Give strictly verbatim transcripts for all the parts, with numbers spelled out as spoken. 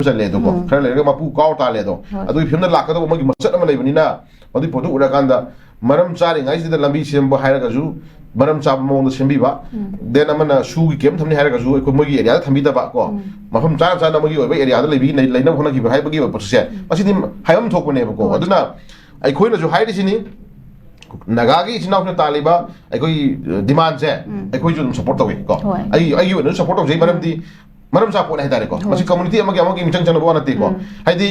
ꯆꯜꯂꯦ ꯑꯗꯣꯀꯣ, ꯎꯝ꯫ ꯈꯔ ꯂꯩꯔꯒ ꯃꯄꯨ ꯀꯥꯎꯔ ꯇꯥꯜꯂꯦ ꯑꯗꯣ꯫ ꯍꯣꯏ꯫ ꯑꯗꯨꯒꯤ ꯐꯤꯕꯝꯗ ꯂꯥꯛꯀꯗꯧꯕ ꯑꯃꯒꯤ ꯃꯆꯠ ꯑꯃ ꯂꯩꯕꯅꯤꯅ, ꯃꯗꯨꯒꯤ ꯄꯣꯠꯇꯨ ꯎꯔꯀꯥꯟꯗ ꯃꯔꯝ ꯆꯥꯔꯤꯉꯩꯁꯤꯗ ꯂꯝꯕꯤ ꯁꯦꯝꯕ ꯍꯥꯏꯔꯒꯁꯨ ꯃꯔꯝ ꯆꯥꯕ ꯃꯑꯣꯡꯗ ꯁꯦꯝꯕꯤꯕ, ꯎꯝ꯫ Then ꯑꯃꯅ ꯁꯨꯒꯤ ꯀꯦꯝ ꯊꯝꯅꯤ ꯍꯥꯏꯔꯒꯁꯨ ꯑꯩꯈꯣꯏ ꯃꯣꯏꯒꯤ ꯑꯦꯔꯤꯌꯥꯗ ꯊꯝꯕꯤꯗꯕ ꯀꯣ, ꯎꯝ꯫ ꯃꯐꯝ ꯆꯥꯅ ꯆꯥꯅ ꯃꯣꯏꯒꯤ ꯑꯣꯏꯕ ꯑꯦꯔꯤꯌꯥꯗ ꯂꯩꯕꯤ-, ꯂꯩ-, ꯂꯩꯅꯕ ꯍꯣꯠꯅꯈꯤꯕ ꯍꯥꯏꯕꯒꯤ ꯑꯣꯏꯕ ꯄꯣꯠꯁꯦ, ꯎꯝ꯫ ꯃꯁꯤꯗꯤ ꯍꯥꯏꯐꯝ ꯊꯣꯛꯄꯅꯦꯕꯀꯣ꯫ ꯍꯣꯏ꯫ ꯑꯗꯨꯅ ꯑꯩꯈꯣꯏꯅꯁꯨ ꯍꯥꯏꯔꯤꯁꯤꯅꯤ, ꯅꯥꯒꯥꯒꯤ ꯏꯆꯤꯟ ꯏꯅꯥꯎꯁꯤꯡꯅ ꯇꯥꯜꯂꯤꯕ ꯑꯩꯈꯣꯏ, ꯑ, demandꯁꯦ ꯎꯝ꯫ ꯑꯩꯈꯣꯏꯁꯨ ꯑꯗꯨꯝ support ꯇꯧꯏ ꯀꯣ꯫ ꯍꯣꯏ꯫ ꯑꯩ, ꯑꯩꯒꯤ ꯑꯣꯏꯅꯁꯨ support ꯇꯧꯖꯩ, ꯃꯔꯝꯗꯤ ꯃꯔꯝ ꯆꯥꯕ ꯄꯣꯠꯅꯤ ꯍꯥꯏꯇꯥꯔꯦꯀꯣ꯫ ꯍꯣꯏ꯫ ꯃꯁꯤ community ꯑꯃꯒꯤ ꯑꯃꯒꯤ ꯃꯤꯆꯪ ꯆꯪꯅꯕ ꯋꯥ ꯅꯠꯇꯦꯀꯣ꯫ ꯎꯝ꯫ ꯍꯥꯏꯗꯤ,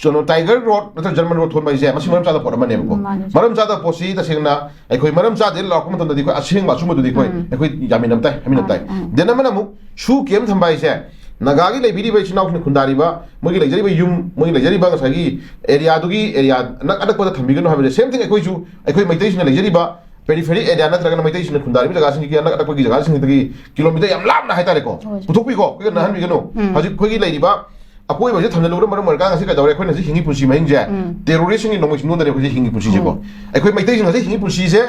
ꯀꯩꯅꯣ, Tiger Road ꯅꯠꯇ꯭ꯔꯒ German Road ꯊꯣꯟꯕ ꯍꯥꯏꯁꯦ, ꯃꯁꯤ ꯃꯔꯝ ꯆꯥꯗꯕ ꯄꯣꯠ ꯑꯃꯅꯦꯕꯀꯣ꯫ ꯃꯥꯅꯦ꯫ ꯃꯔꯝ ꯆꯥꯗꯕ ꯄꯣꯠꯁꯤ ꯇꯁꯦꯡꯅ ꯑꯩꯈꯣꯏ ꯃꯔꯝ ꯆꯥꯗꯦ ꯂꯥꯎꯔꯛꯄ ꯃꯇꯝꯗꯗꯤ ꯑꯩꯈꯣꯏ ꯑꯁꯦꯡꯕ ꯑꯆꯨꯝꯕꯗꯨꯗꯤ ꯑꯩꯈꯣꯏ, ꯎꯝ꯫ ꯑꯩꯈꯣꯏ ꯌꯥꯃꯤꯟꯅꯕ ꯇꯥꯏ, ꯍꯥꯏꯃꯤꯟꯅꯕ ꯇꯥꯏ꯫ ꯎꯝ꯫ Then ꯑꯃꯅ ꯑꯃꯨꯛ ꯁꯨ ꯀꯦꯝ ꯊꯝꯕ ꯍꯥꯏꯁꯦ, ꯅꯥꯒꯥꯒꯤ ꯂꯩꯕꯤꯔꯤꯕ ꯏꯆꯤꯟ ꯏꯅꯥꯎꯁꯤꯡꯅ ꯈꯨꯟꯗꯥꯔꯤꯕ, ꯃꯣꯏꯒꯤ ꯂꯩꯖꯔꯤꯕ ꯌꯨꯝ, ꯃꯣꯏꯒꯤ ꯂꯩꯖꯔꯤꯕ ꯉꯁꯥꯏꯒꯤ areaꯗꯨꯒꯤ area ꯑꯅꯛ ꯑꯅꯛꯄꯗ ꯊꯝꯕꯤꯒꯅꯨ ꯍꯥꯏꯕꯁꯦ, same thing ꯑꯩꯈꯣꯏꯁꯨ, ꯑꯩꯈꯣꯏ ꯃꯩꯇꯩꯁꯤꯡꯅ ꯂꯩꯖꯔꯤꯕ periphery area ꯅꯠꯇ꯭ꯔꯒꯅ ꯃꯩꯇꯩꯁꯤꯡꯅ ꯈꯨꯟꯗꯥꯔꯤꯕ ꯖꯒꯥꯁꯤꯡꯒꯤ ꯑꯅꯛ ꯑꯅꯛꯄꯒꯤ ꯖꯒꯥꯁꯤꯡꯗꯒꯤ kilometre ꯌꯥꯝ ꯂꯥꯞꯅ ꯍꯥꯏꯇꯥꯔꯦꯀꯣ, ꯍꯣꯏ꯫ ꯄꯨꯊꯣꯛꯄꯤꯀꯣ, ꯑꯩꯈꯣꯏꯒ ꯅꯛꯍꯟꯕꯤꯒꯅꯨ꯫ ꯎꯝ꯫ ꯍꯧꯖꯤꯛ ꯑꯩꯈꯣꯏꯒꯤ ꯂꯩꯔꯤꯕ ꯑꯀꯣꯏꯕꯁꯦ ꯊꯝꯖꯤꯜꯂꯨꯕꯅ ꯃꯔꯝ ꯑꯣꯏꯔꯀꯥꯟꯗ ꯉꯁꯤ ꯀꯩꯗꯧꯔꯦ? ꯑꯩꯈꯣꯏꯅ ꯍꯧꯖꯤꯛ ꯍꯤꯡꯉꯤ ꯄꯨꯟꯁꯤ ꯃꯍꯤꯡꯁꯦ ꯎꯝ꯫ Terroristꯁꯤꯡꯒꯤ ꯅꯣꯡꯃꯩ ꯆꯤꯡꯗꯣꯟꯗꯅꯦ ꯑꯩꯈꯣꯏ ꯍꯧꯖꯤꯛ ꯍꯤꯡꯉꯤ ꯄꯨꯟꯁꯤꯁꯦꯀꯣ꯫ ꯎꯝ꯫ ꯑꯩꯈꯣꯏ ꯃꯩꯇꯩꯁꯤꯡ ꯍꯧꯖꯤꯛ ꯍꯤꯡꯉꯤ ꯄꯨꯟꯁꯤꯁꯦ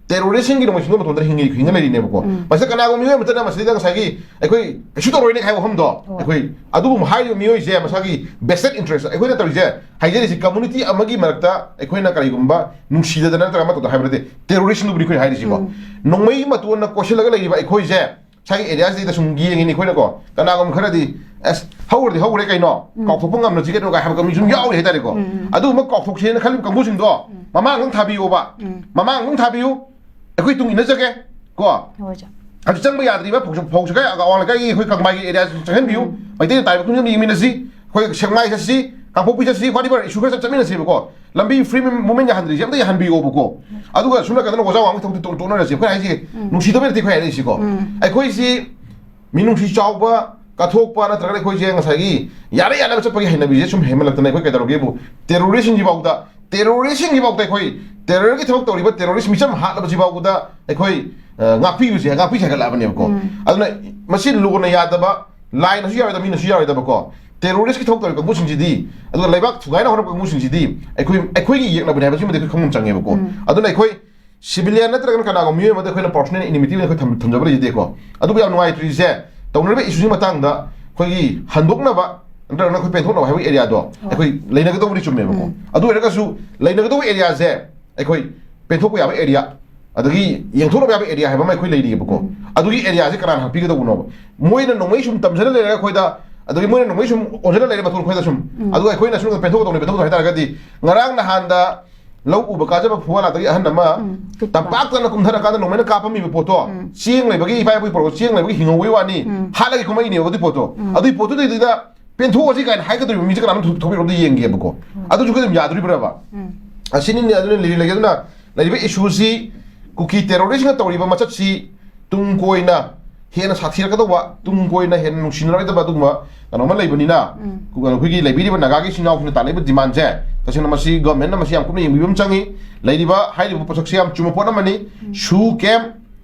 terroristꯁꯤꯡꯒꯤ ꯅꯣꯡꯃꯩ ꯆꯤꯡꯗꯣꯟ ꯃꯇꯣꯟꯗꯅ ꯍꯤꯡꯉꯤ, ꯍꯤꯡꯉ ꯂꯩꯔꯤꯅꯦꯕꯀꯣ꯫ ꯎꯝ꯫ ꯃꯁꯤꯗ ꯀꯅꯥꯒꯨꯝꯕ ꯃꯤꯑꯣꯏ ꯑꯃꯠꯇꯅ ꯃꯁꯤꯗ ꯉꯁꯥꯏꯒꯤ ꯑꯩꯈꯣꯏ ꯀꯩꯁꯨ ꯇꯧꯔꯣꯏꯅꯦ ꯍꯥꯏꯕ ꯋꯥꯐꯝꯗꯣ, ꯍꯣꯏ꯫ ꯑꯩꯈꯣꯏ ꯑꯗꯨꯒꯨꯝꯕ ꯍꯥꯏꯔꯤꯕ ꯃꯤꯑꯣꯏꯁꯦ ꯃꯁꯥꯒꯤ vested interest, ꯑꯩꯈꯣꯏꯅ ꯇꯧꯔꯤꯁꯦ, ꯍꯥꯏꯖꯔꯤꯁꯤ community ꯑꯃꯒꯤ ꯃꯔꯛꯇ ꯑꯩꯈꯣꯏꯅ ꯀꯔꯤꯒꯨꯝꯕ ꯅꯨꯡꯁꯤꯗꯗꯅ ꯅꯠꯇ꯭ꯔꯒ ꯑꯃ ꯇꯧꯗꯅ ꯍꯥꯏꯕ ꯅꯠꯇꯦ, terroristꯗꯨꯕꯨꯗꯤ ꯑꯩꯈꯣꯏ ꯍꯥꯏꯔꯤꯁꯤꯀꯣ꯫ ꯎꯝ꯫ ꯅꯣꯡꯃꯩ ꯃꯇꯣꯟꯅ ꯀꯣꯏꯁꯤꯜꯂꯒ ꯂꯩꯔꯤꯕ ꯑꯩꯈꯣꯏꯁꯦ ꯉꯁꯥꯏꯒꯤ areaꯁꯤꯗ ꯁꯨꯝ ꯌꯦꯡꯉꯤꯅꯤ ꯑꯩꯈꯣꯏꯅꯀꯣ꯫ ꯀꯅꯥꯒꯨꯝꯕ ꯈꯔꯗꯤ, "ꯑꯁ, ꯍꯧꯔꯗꯤ ꯍꯧꯔꯦ ꯀꯩꯅꯣ, ꯎꯝ꯫ ꯀꯥꯎꯊꯣꯛꯄ ꯉꯝꯅꯁꯤ ꯀꯩꯅꯣ" ꯀꯥꯏ ꯍꯥꯏꯕ ꯃꯤ ꯁꯨꯝ ꯌꯥꯎꯔꯤ ꯍꯥꯏꯇꯥꯔꯦꯀꯣ꯫ ꯎꯝ꯫ ꯑꯗꯨꯒꯨꯝꯕ ꯀꯥꯎꯊꯣꯛꯁꯦꯅ ꯈꯜꯂꯤꯕ ꯀꯥꯡꯕꯨꯁꯤꯡꯗꯣ ꯎꯝ꯫ ꯃꯃꯥꯡ ꯑꯗꯨꯝ ꯊꯥꯕꯤꯌꯣꯕ꯫ ꯎꯝ꯫ ꯃꯃꯥꯡ ꯑꯗꯨꯝ ꯊꯥꯕꯤꯌꯨ, ꯑꯩꯈꯣꯏ ꯇꯨꯡ ꯏꯟꯅꯖꯒꯦ ꯀꯣ꯫ ꯍꯣꯏ, ꯆꯥ꯫ ꯑꯗꯨ ꯆꯪꯕ ꯌꯥꯗ꯭ꯔꯤꯕ ꯐꯧꯁꯨ-, ꯐꯧꯁꯨ ꯈꯔ ꯑꯋꯥꯡ ꯂꯩꯀꯥꯏꯒꯤ ꯑꯩꯈꯣꯏ ꯀꯪꯃꯥꯏꯒꯤ areaꯁꯤꯡ ꯆꯪꯍꯟꯕꯤꯌꯨ꯫ ꯎꯝ꯫ ꯃꯩꯇꯩꯅ ꯇꯥꯔꯤꯕ ꯈꯨꯟꯖꯪꯗ ꯌꯦꯡꯃꯤꯟꯅꯁꯤ꯫ ꯑꯩꯈꯣꯏ ꯁꯦꯛꯃꯥꯏ ꯆꯠꯁꯤ, ꯀꯥꯡꯄꯣꯛꯄꯤ ꯆꯠꯁꯤ, whatever issue ꯈꯔ ꯆꯠ-, ꯆꯠꯃꯤꯟꯅꯁꯦꯕꯀꯣ꯫ ꯂꯝꯕꯤ free movement ꯌꯥꯍꯟꯗ꯭ꯔꯤꯁꯦ ꯑꯝꯇ ꯌꯥꯍꯟꯕꯤꯌꯣꯕꯀꯣ꯫ ꯑꯗꯨꯒ ꯁꯣꯝ ꯅꯥꯀꯟꯗ ꯑꯣꯖꯥ ꯋꯥꯡꯃꯒꯤ ꯊꯕꯛꯇꯤ ꯇꯣꯛ-, ꯇꯣꯛꯅꯔꯁꯦ꯫ ꯑꯩꯈꯣꯏ ꯍꯥꯏꯁꯦ ꯎꯝ꯫ ꯅꯨꯡꯁꯤꯗꯕꯩ ꯅꯠꯇꯦ ꯑꯩꯈꯣꯏ ꯍꯥꯏꯔꯛꯏꯁꯤꯀꯣ꯫ ꯎꯝ꯫ ꯑꯩꯈꯣꯏꯁꯤ ꯃꯤꯅꯨꯡꯁꯤ ꯆꯥꯎꯕ, ꯀꯠꯊꯣꯛꯄ ꯅꯠꯇ꯭ꯔꯒꯅ ꯑꯩꯈꯣꯏꯁꯦ ꯉꯁꯥꯏꯒꯤ ꯌꯥꯅ ꯌꯥꯅꯕ ꯆꯠꯄꯒꯤ ꯍꯩꯅꯕꯤꯁꯦ ꯁꯨꯝ ꯍꯦꯟꯃꯜꯂꯛꯇꯅ ꯑꯩꯈꯣꯏ ꯀꯩꯗꯧꯔꯒꯦꯕꯨ terroristꯁꯤꯡꯁꯤꯐꯥꯎꯗ, terroristꯁꯤꯡꯁꯤꯐꯥꯎꯗ ꯑꯩꯈꯣꯏ terrorꯒꯤ ꯊꯕꯛ ꯇꯧꯔꯤꯕ terrorist ꯃꯤꯆꯝ ꯍꯥꯠꯂꯕꯁꯤꯐꯥꯎꯕꯗ ꯑꯩꯈꯣꯏ, ꯑ, ꯉꯥꯛꯄꯤꯕꯁꯦ, ꯉꯥꯛꯄꯤꯁꯦ ꯍꯥꯏꯒꯠꯂꯛꯑꯕꯅꯦꯕꯀꯣ꯫ ꯎꯝ꯫ ꯑꯗꯨꯅ ꯃꯁꯤ ꯂꯣꯅ ꯌꯥꯗꯕ, ꯂꯥꯏꯅꯁꯨ ꯌꯥꯔꯣꯏꯗꯕ, ꯃꯤꯅꯁꯨ ꯌꯥꯔꯣꯏꯗꯕꯀꯣ꯫ Terroristꯀꯤ ꯊꯕꯛ ꯇꯧꯔꯤꯕ ꯀꯥꯡꯕꯨꯁꯤꯡꯁꯤꯗꯤ, ꯑꯗꯨꯒ ꯂꯩꯕꯥꯛ ꯊꯨꯒꯥꯏꯅ ꯍꯣꯠꯅꯕ ꯀꯥꯡꯕꯨꯁꯤꯡꯁꯤꯗꯤ ꯑꯩꯈꯣꯏ, ꯑꯩꯈꯣꯏꯒꯤ ꯌꯦꯛꯅꯕꯅꯦ ꯍꯥꯏꯕꯁꯤꯃꯗꯤ ꯑꯩꯈꯣꯏ ꯈꯪꯐꯝ ꯆꯪꯉꯦꯕꯀꯣ꯫ ꯎꯝ꯫ ꯑꯗꯨꯅ ꯑꯩꯈꯣꯏ civilian ꯅꯠꯇ꯭ꯔꯒꯅ ꯀꯅꯥꯒꯨꯝꯕ ꯃꯤꯑꯣꯏ ꯑꯃꯗ ꯑꯩꯈꯣꯏꯅ personal enmity ꯑꯣꯏꯅ ꯑꯩꯈꯣꯏ ꯊꯝ-, ꯊꯝꯖꯕ ꯂꯩꯖꯗꯦꯀꯣ꯫ ꯑꯗꯨꯕꯨ ꯌꯥꯝ ꯅꯨꯡꯉꯥꯏꯇ꯭ꯔꯤꯁꯦ, ꯇꯧꯅꯔꯤꯕ issueꯁꯤꯒꯤ ꯃꯇꯥꯡꯗ ꯑꯩꯈꯣꯏꯒꯤ ꯍꯟꯗꯣꯛꯅꯕ ꯅꯠꯇ꯭ꯔꯒꯅ ꯑꯩꯈꯣꯏ ꯄꯦꯟꯊꯣꯛꯅꯕ ꯍꯥꯏꯕ ꯑꯦꯔꯤꯌꯥꯗꯣ ꯍꯣꯏ. ꯑꯩꯈꯣꯏ ꯂꯩꯅꯒꯗꯧꯕꯗꯤ ꯆꯨꯝꯃꯦꯕꯀꯣ꯫ ꯎꯝ. ꯑꯗꯨ ꯑꯣꯏꯔꯒꯁꯨ ꯂꯩꯅꯒꯗꯧꯕ ꯑꯦꯔꯤꯌꯥꯁꯦ ꯑꯩꯈꯣꯏ ꯄꯦꯟꯊꯣꯛꯄ ꯌꯥꯕ ꯑꯦꯔꯤꯌꯥ, ꯑꯗꯒꯤ ꯌꯦꯡꯊꯣꯛꯅꯕ ꯌꯥꯕ ꯑꯦꯔꯤꯌꯥ ꯍꯥꯏꯕ ꯑꯃ ꯑꯩꯈꯣꯏ ꯂꯩꯔꯤꯑꯕꯀꯣ꯫ ꯎꯝ. ꯑꯗꯨꯒꯤ ꯑꯦꯔꯤꯌꯥꯁꯦ ꯀꯅꯥꯅ ꯍꯥꯞꯄꯤꯒꯗꯧꯕꯅꯣꯕ? ꯃꯣꯏꯅ ꯅꯣꯡꯃꯩ ꯁꯨꯝ ꯇꯝꯖꯅ ꯂꯩꯔꯒ ꯑꯩꯈꯣꯏꯗ, ꯑꯗꯒꯤ ꯃꯣꯏꯅ ꯅꯣꯡꯃꯩ ꯁꯨꯝ ꯑꯣꯟꯁꯤꯜꯂ ꯂꯩꯔꯦ ꯃꯊꯣꯟ ꯑꯩꯈꯣꯏꯗ ꯁꯨꯝ꯫ ꯎꯝ. ꯑꯗꯨꯒ ꯑꯩꯈꯣꯏꯅ ꯁꯨꯝ ꯄꯦꯟꯊꯣꯛꯀꯗꯧꯅꯦ, ꯄꯦꯟꯊꯣꯛꯀꯗꯧ ꯍꯥꯏꯇꯥꯔꯒꯗꯤ ꯉꯔꯥꯡ ꯅꯍꯥꯟꯗ ꯂꯧ ꯎꯕ ꯀꯥꯖꯕ ꯐꯨꯋꯥꯂꯥꯗꯒꯤ ꯑꯍꯟ ꯑꯃ ꯎꯝ. ꯇꯝꯄꯥꯛꯇꯅ ꯀꯨꯝꯊꯔꯀꯥꯟꯗ ꯅꯣꯡꯃꯩꯅ ꯀꯥꯞꯄꯝꯃꯤꯕ ꯄꯣꯠꯇꯣ, ꯎꯝ. ꯆꯦꯡ ꯂꯩꯕꯒꯤ, ꯏꯄꯥ ꯏꯄꯨꯒꯤ ꯄꯣꯔꯛꯄ ꯆꯦꯡ ꯂꯩꯕꯒꯤ ꯍꯤꯡꯍꯧꯕꯒꯤ ꯋꯥꯅꯤ, ꯎꯝ. ꯍꯥꯠꯂꯒ ꯀꯨꯝꯃꯛꯏꯅꯦꯕ ꯑꯗꯨꯏ ꯄꯣꯠꯇꯣ꯫ ꯎꯝ. ꯑꯗꯨꯏ ꯄꯣꯠꯇꯨꯗꯩꯗꯨꯗ ꯄꯦꯟꯊꯣꯛꯑꯁꯤ ꯀꯥꯏꯅ ꯍꯥꯏꯒꯗꯧꯔꯤꯕ ꯃꯤꯁꯦ ꯀꯅꯥꯅꯣ ꯊꯣꯛ-, ꯊꯣꯛꯄꯤꯔꯣꯝꯗ ꯌꯦꯡꯒꯦꯕꯀꯣ꯫ ꯎꯝ. ꯑꯗꯨꯁꯨ ꯑꯗꯨꯝ ꯌꯥꯗꯣꯔꯤꯕ꯭ꯔꯕ? ꯎꯝ. ꯑꯁꯤꯅꯤꯅꯦ, ꯑꯗꯨꯅ ꯂꯩꯔꯤ ꯂꯩꯒꯦ꯫ ꯑꯗꯨꯅ ꯂꯩꯔꯤꯕ ꯏꯁꯨꯁꯤ ꯀꯨꯀꯤ ꯇꯦꯔꯣꯔꯤꯁꯅ ꯇꯧꯔꯤꯕ ꯃꯆꯠꯁꯤ ꯇꯨꯡ ꯀꯣꯏꯅ ꯍꯦꯟꯅ ꯁꯥꯊꯤꯔꯛꯀꯗꯧꯕ, ꯇꯨꯡ ꯀꯣꯏꯅ ꯍꯦꯟꯅ ꯅꯨꯡꯁꯤꯅꯔꯣꯏꯗꯕ ꯑꯗꯨꯒꯨꯝꯕ ꯀꯩꯅꯣ ꯑꯃ ꯂꯩꯕꯅꯤꯅ, ꯎꯝ. ꯑꯩꯈꯣꯏꯒꯤ ꯂꯩꯕꯤꯔꯤꯕ ꯅꯥꯒꯥꯒꯤ ꯏꯆꯤꯟ ꯏꯅꯥꯎꯁꯤꯡꯅ ꯇꯥꯜꯂꯤꯕ ꯗꯤꯃꯥꯟꯁꯦ, ꯇꯁꯦꯡꯅ ꯃꯁꯤ ꯒꯚꯔꯟꯃꯦꯟꯠꯅ ꯃꯁꯤ ꯌꯥꯝ ꯀꯨꯞꯅ ꯌꯦꯡꯕꯤꯕ ꯑꯃ ꯆꯪꯉꯤ꯫ ꯂꯩꯔꯤꯕ, ꯍꯥꯏꯔꯤꯕ ꯄꯣꯠꯁꯛꯁꯦ ꯌꯥꯝ ꯆꯨꯝꯕ ꯄꯣꯠ ꯑꯃꯅꯤ꯫ ꯎꯝ. ꯁꯨ ꯀꯦꯝ,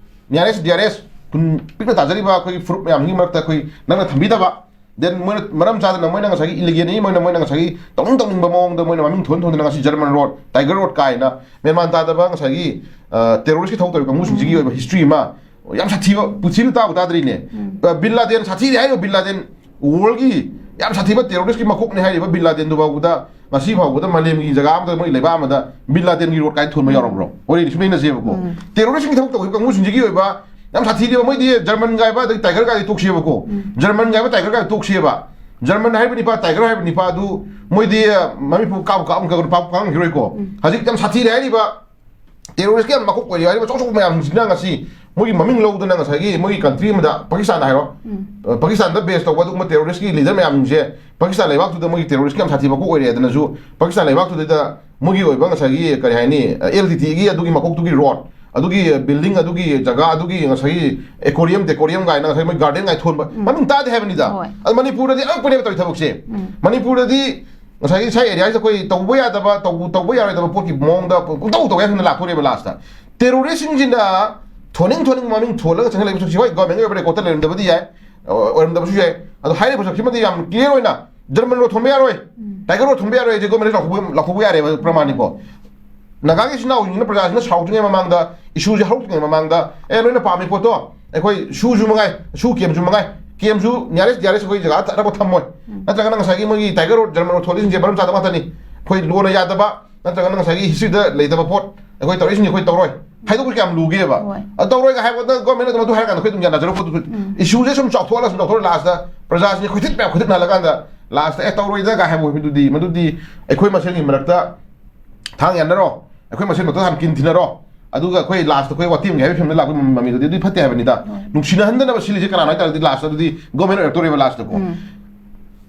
ꯅꯤꯌꯥꯔꯦꯁ, ꯗꯤꯌꯥꯔꯦꯁ, ꯈꯨꯟ ꯄꯤꯛꯅ ꯇꯥꯖꯔꯤꯕ ꯑꯩꯈꯣꯏꯒꯤ ꯐꯨꯔꯨꯞ ꯃꯌꯥꯝꯁꯤꯒꯤ ꯃꯔꯛꯇ ꯑꯩꯈꯣꯏ ꯅꯪꯅ ꯊꯝꯕꯤꯗꯕ, then ꯃꯣꯏꯅ ꯃꯔꯝ ꯆꯥꯗꯅ ꯃꯣꯏꯅ ꯉꯁꯥꯏꯒꯤ ꯏꯂꯤꯒꯦꯜꯅꯤ, ꯃꯣꯏꯅ, ꯃꯣꯏꯅ ꯉꯁꯥꯏꯒꯤ ꯇꯧꯅꯤꯡ ꯇꯧꯅꯤꯡꯕ ꯃꯑꯣꯡꯗ ꯃꯣꯏꯅ ꯃꯃꯤꯡ ꯊꯣꯟ ꯊꯣꯟꯗꯅ ꯉꯁꯤ ꯖꯔꯃꯟ ꯔꯣꯗ, ꯇꯥꯏꯒꯔ ꯔꯣꯗ ꯀꯥꯏꯅ ꯃꯦꯟꯃꯥꯟ ꯇꯥꯗꯕ ꯉꯁꯥꯏꯒꯤ, ꯑ, ꯇꯦꯔꯣꯔꯤꯁꯀꯤ ꯊꯕꯛ ꯇꯧꯔꯤꯕ ꯀꯥꯡꯕꯨꯁꯤꯡꯁꯤꯒꯤ ꯑꯣꯏꯕ ꯍꯤꯁꯇ꯭ꯔꯤ ꯑꯃ ꯌꯥꯝ ꯁꯥꯊꯤꯕ, ꯄꯨꯟꯁꯤꯗ ꯇꯥꯕꯨ ꯇꯥꯗ꯭ꯔꯤꯅꯦ꯫ ꯎꯝ. ꯑ, ꯕꯤꯟ ꯂꯥꯗꯦꯟ ꯁꯥꯊꯤꯔꯤ ꯍꯥꯏꯔꯤꯕ ꯕꯤꯟ ꯂꯥꯗꯦꯟ, ꯋꯥꯔꯜꯒꯤ ꯌꯥꯝ ꯁꯥꯊꯤꯕ ꯇꯦꯔꯣꯔꯤꯁꯀꯤ ꯃꯀꯣꯛꯅꯤ ꯍꯥꯏꯔꯤꯕ ꯕꯤꯟ ꯂꯥꯗꯦꯟꯗꯨ ꯐꯥꯎꯕꯗ ꯉꯁꯤ ꯐꯥꯎꯕꯗ ꯃꯥꯂꯦꯝꯒꯤ ꯖꯒꯥ ꯑꯃꯗ, ꯃꯣꯏ ꯂꯩꯕꯥꯛ ꯑꯃꯗ ꯕꯤꯟ ꯂꯥꯗꯦꯟꯒꯤ ꯔꯣꯗ ꯀꯥꯏꯅ ꯊꯣꯟꯕ ꯌꯥꯎꯔꯕ꯭ꯔꯣ? ꯋꯥꯔꯤꯅꯤ ꯁꯨꯝ ꯅꯩꯅꯁꯦꯕꯀꯣ꯫ ꯎꯝ. ꯇꯦꯔꯣꯔꯤꯁꯀꯤ ꯊꯕꯛ ꯇꯧꯈꯤꯕ ꯀꯥꯡꯕꯨꯁꯤꯡꯁꯤꯒꯤ ꯑꯣꯏꯕ ꯌꯥꯝ ꯁꯥꯊꯤꯔꯤꯕ, ꯃꯣꯏꯗꯤ ꯖꯔꯃꯟ ꯀꯥꯏꯕ ꯑꯗꯩ ꯇꯥꯏꯒꯔ ꯀꯥꯏꯗꯤ ꯇꯣꯛꯁꯦꯕꯀꯣ꯫ ꯎꯝ. ꯖꯔꯃꯟ ꯀꯥꯏꯕ ꯇꯥꯏꯒꯔ ꯀꯥꯏꯗꯤ ꯇꯣꯛꯁꯦꯕ꯫ ꯖꯔꯃꯟ ꯍꯥꯏꯕ ꯅꯤꯄꯥ, ꯇꯥꯏꯒꯔ ꯍꯥꯏꯕ ꯅꯤꯄꯥ ꯑꯗꯨ ꯃꯣꯏꯗꯤ, ꯑ, ꯃꯃꯤꯠꯄꯨ ꯀꯥꯞꯄꯨ ꯀꯥꯞꯄꯨ ꯀꯥꯞꯄꯨ ꯄꯥꯛ ꯄꯥꯡꯉꯝꯈꯤꯔꯣꯏꯀꯣ꯫ ꯎꯝ. ꯍꯧꯖꯤꯛ ꯌꯥꯝ ꯁꯥꯊꯤꯔꯦ ꯍꯥꯏꯔꯤꯕ ꯇꯦꯔꯣꯔꯤꯁꯀꯤ ꯌꯥꯝ ꯃꯀꯣꯛ ꯑꯣꯏꯔꯤ ꯍꯥꯏꯔꯤꯕ ꯑꯆꯧ ꯑꯆꯧꯕ ꯃꯌꯥꯝꯁꯤꯡꯁꯤꯅ ꯉꯁꯤ ꯃꯣꯏꯒꯤ ꯃꯃꯤꯡ ꯂꯧꯗꯅ ꯉꯁꯥꯏꯒꯤ ꯃꯣꯏꯒꯤ ꯀꯟꯇ꯭ꯔꯤ ꯑꯃꯗ, ꯄꯥꯀꯤꯁꯇꯥꯟ ꯍꯥꯏꯔꯣ, ꯎꯝ. ꯑ, ꯄꯥꯀꯤꯁꯇꯥꯟꯗ ꯕꯦꯁ ꯇꯧꯕ ꯑꯗꯨꯒꯨꯝꯕ ꯇꯦꯔꯣꯔꯤꯁꯀꯤ ꯂꯤꯗꯔ ꯃꯌꯥꯝꯁꯦ ꯄꯥꯀꯤꯁꯇꯥꯟ ꯂꯩꯕꯥꯛꯇꯨꯗ ꯃꯣꯏꯒꯤ ꯇꯦꯔꯣꯔꯤꯁꯀꯤ ꯌꯥꯝ ꯁꯥꯊꯤꯕ ꯃꯀꯣꯛ ꯑꯣꯏꯔꯦ ꯑꯗꯨꯅꯁꯨ ꯄꯥꯀꯤꯁꯇꯥꯟ ꯂꯩꯕꯥꯛꯇꯨꯗ ꯃꯣꯏꯒꯤ ꯑꯣꯏꯕ ꯉꯁꯥꯏꯒꯤ ꯀꯔꯤ ꯍꯥꯏꯅꯤ, ꯑꯦꯜ ꯇꯤ ꯇꯤꯒꯤ ꯑꯗꯨꯒꯤ ꯃꯀꯣꯛꯇꯨꯒꯤ ꯔꯣꯗ, ꯑꯗꯨꯒꯤ ꯕꯤꯜꯗꯤꯡ, ꯑꯗꯨꯒꯤ ꯖꯒꯥ, ꯑꯗꯨꯒꯤ ꯉꯁꯥꯏꯒꯤ ꯑꯦꯀꯣꯔꯤꯌꯝ, ꯗꯦꯀꯣꯔꯤꯌꯝ ꯀꯥꯏꯅ ꯉꯁꯥꯏ ꯃꯣꯏ ꯒꯥꯔꯗꯦꯟ ꯀꯥꯏꯅ ꯊꯣꯟꯕ ꯎꯝ. ꯃꯃꯤꯡ ꯇꯥꯗꯦ ꯍꯥꯏꯕꯅꯤꯗ꯫ ꯍꯣꯏ. ꯑꯗꯨ ꯃꯅꯤꯄꯨꯔꯗꯗꯤ ꯑꯉꯛꯄꯅꯦꯕ ꯇꯧꯔꯤ ꯊꯕꯛꯁꯦ꯫ ꯎꯝ. ꯃꯅꯤꯄꯨꯔꯗꯗꯤ ꯉꯁꯥꯏꯒꯤ ꯁꯥꯏ ꯑꯦꯔꯤꯌꯥꯁꯤꯗ ꯑꯩꯈꯣꯏ ꯇꯧꯕ ꯌꯥꯗꯕ, ꯇꯧꯕ, ꯇꯧꯕ ꯌꯥꯔꯣꯏꯗꯕ ꯄꯣꯠꯀꯤ ꯃꯑꯣꯡꯗ ꯄꯨꯡꯇꯧ ꯇꯧꯕ ꯌꯥꯏ ꯂꯥꯛꯇꯣꯔꯦꯕ ꯂꯥꯁꯇ꯫ ꯇꯦꯔꯣꯔꯤꯁꯁꯤꯡꯁꯤꯅ ꯊꯣꯟꯅꯤꯡ ꯊꯣꯟꯅꯤꯡꯕ ꯃꯃꯤꯡ ꯊꯣꯜꯂꯒ ꯆꯪꯁꯤꯜꯂꯛꯏꯕ ꯄꯣꯠꯁꯛꯁꯤ, ꯍꯣꯏ, ꯒꯣꯔꯃꯦꯟꯒꯤ ꯑꯣꯏꯕ ꯔꯦꯀꯣꯔꯠꯇ ꯂꯩꯔꯝꯗꯕꯗꯤ ꯌꯥꯏ, ꯑꯣꯏꯔꯝꯗꯕꯁꯨ ꯌꯥꯏ꯫ ꯑꯗꯣ ꯍꯥꯏꯔꯤꯕ ꯄꯣꯠꯁꯛꯁꯤꯃꯗꯤ ꯌꯥꯝ ꯀ꯭ꯂꯤꯌꯥꯔ ꯑꯣꯏꯅ ꯖꯔꯃꯟ ꯔꯣꯗ ꯊꯣꯟꯕ ꯌꯥꯔꯣꯏ, ꯎꯝ. ꯇꯥꯏꯒꯔ ꯔꯣꯗ ꯊꯣꯟꯕ ꯌꯥꯔꯣꯏ ꯍꯥꯏꯁꯦ ꯒꯣꯔꯃꯦꯟꯅ ꯂꯥꯎꯊꯣꯛꯄ, ꯂꯥꯎꯊꯣꯛꯄ ꯌꯥꯔꯦꯕ ꯄ꯭ꯔꯃꯥꯟꯅꯤꯀꯣ꯫ ꯅꯥꯒꯥꯒꯤ ꯏꯆꯤꯟ ꯏꯅꯥꯎꯁꯤꯡꯁꯤꯅ, ꯄ꯭ꯔꯖꯥꯁꯤꯡꯅ ꯁꯥꯎꯗ꯭ꯔꯤꯉꯩ ꯃꯃꯥꯡꯗ, ꯏꯁꯨꯁꯦ ꯍꯧꯔꯛꯇ꯭ꯔꯤꯉꯩ ꯃꯃꯥꯡꯗ, ꯑꯦ, ꯅꯣꯏꯅ ꯄꯥꯝꯃꯤ ꯄꯣꯠꯇꯣ ꯑꯩꯈꯣꯏ ꯁꯨꯁꯨ ꯃꯉꯥꯏ, ꯁꯨ ꯀꯦꯝꯁꯨ ꯃꯉꯥꯏ, ꯀꯦꯝꯁꯨ nearest dearest ꯑꯩꯈꯣꯏ ꯖꯒꯥ ꯑꯅꯛꯄ ꯊꯝꯃꯣꯏ꯫ ꯎꯝ꯫ ꯅꯠꯇ꯭ꯔꯒꯅ ꯉꯁꯥꯏꯒꯤ ꯃꯣꯏꯒꯤ Tiger Road, German Road ꯊꯣꯛꯂꯛꯏꯁꯤꯡꯁꯦ ꯃꯔꯝ ꯆꯥꯗꯕ ꯉꯥꯛꯇꯅꯤ꯫ ꯑꯩꯈꯣꯏ ꯂꯣꯅ ꯌꯥꯗꯕ, ꯅꯠꯇ꯭ꯔꯒꯅ ꯉꯁꯥꯏꯒꯤ historyꯗ ꯂꯩꯇꯕ ꯄꯣꯠ, ꯑꯩꯈꯣꯏ ꯇꯧꯔꯛꯏꯁꯤꯡꯁꯦ ꯑꯩꯈꯣꯏ ꯇꯧꯔꯣꯏ꯫ ꯍꯥꯏꯗꯣꯛꯄ ꯀꯌꯥꯝ ꯂꯨꯒꯦꯕ꯫ ꯍꯣꯏ꯫ ꯑꯗꯨ ꯇꯧꯔꯣꯏꯒ ꯍꯥꯏꯕꯗ governmentꯅ ꯑꯗꯨ ꯍꯥꯏꯔꯀꯥꯟꯗ ꯑꯩꯈꯣꯏ ꯑꯗꯨꯝ ꯌꯥꯅꯖꯔꯛꯄ ꯄꯣꯠꯇꯨ꯫ ꯎꯝ꯫ Issueꯁꯦ ꯁꯨꯝ ꯆꯥꯎꯊꯣꯛꯍꯜꯂ, ꯁꯨꯝ ꯆꯥꯎꯊꯣꯛꯍꯜꯂ, lastꯇ ꯄ꯭ꯔꯖꯥꯁꯤꯡꯁꯦ ꯈꯣꯏꯊꯤꯠ ꯃꯌꯥꯝ ꯈꯣꯏꯊꯤꯠꯅꯍꯜꯂꯀꯥꯟꯗ lastꯇ "ꯑꯦ, ꯇꯧꯔꯣꯏꯗ" ꯀꯥꯏ ꯍꯥꯏꯕ ꯑꯣꯏꯕꯗꯨꯗꯤ, ꯃꯗꯨꯗꯤ ꯑꯩꯈꯣꯏ ꯃꯁꯦꯜꯒꯤ ꯃꯔꯛꯇ ꯊꯥꯡ ꯌꯥꯟꯅꯔꯣ, ꯑꯩꯈꯣꯏ ꯃꯁꯦꯜ ꯃꯔꯛꯇ ꯍꯥꯟꯅ ꯀꯤꯟ ꯊꯤꯅꯔꯣ, ꯑꯗꯨꯒ ꯑꯩꯈꯣꯏ lastꯇ ꯑꯩꯈꯣꯏ ꯋꯥꯇꯦꯝꯒꯦ ꯍꯥꯏꯕ ꯐꯤꯕꯝꯗ ꯂꯥꯛꯄꯒꯤ ꯃꯃꯤꯗꯨꯗꯤ ꯑꯗꯨꯗꯤ ꯐꯠꯇꯦ ꯍꯥꯏꯕꯅꯤꯗ꯫ ꯍꯣꯏ꯫ ꯅꯨꯡꯁꯤꯅꯍꯟꯗꯅꯕ ꯁꯤꯜꯂꯤꯁꯦ ꯀꯅꯥꯅꯣ ꯍꯥꯏ ꯇꯥꯔꯗꯤ, lastꯇꯗꯤ government ꯑꯣꯏꯔꯛꯇꯣꯔꯦꯕ lastꯇꯀꯣ꯫ ꯎꯝ꯫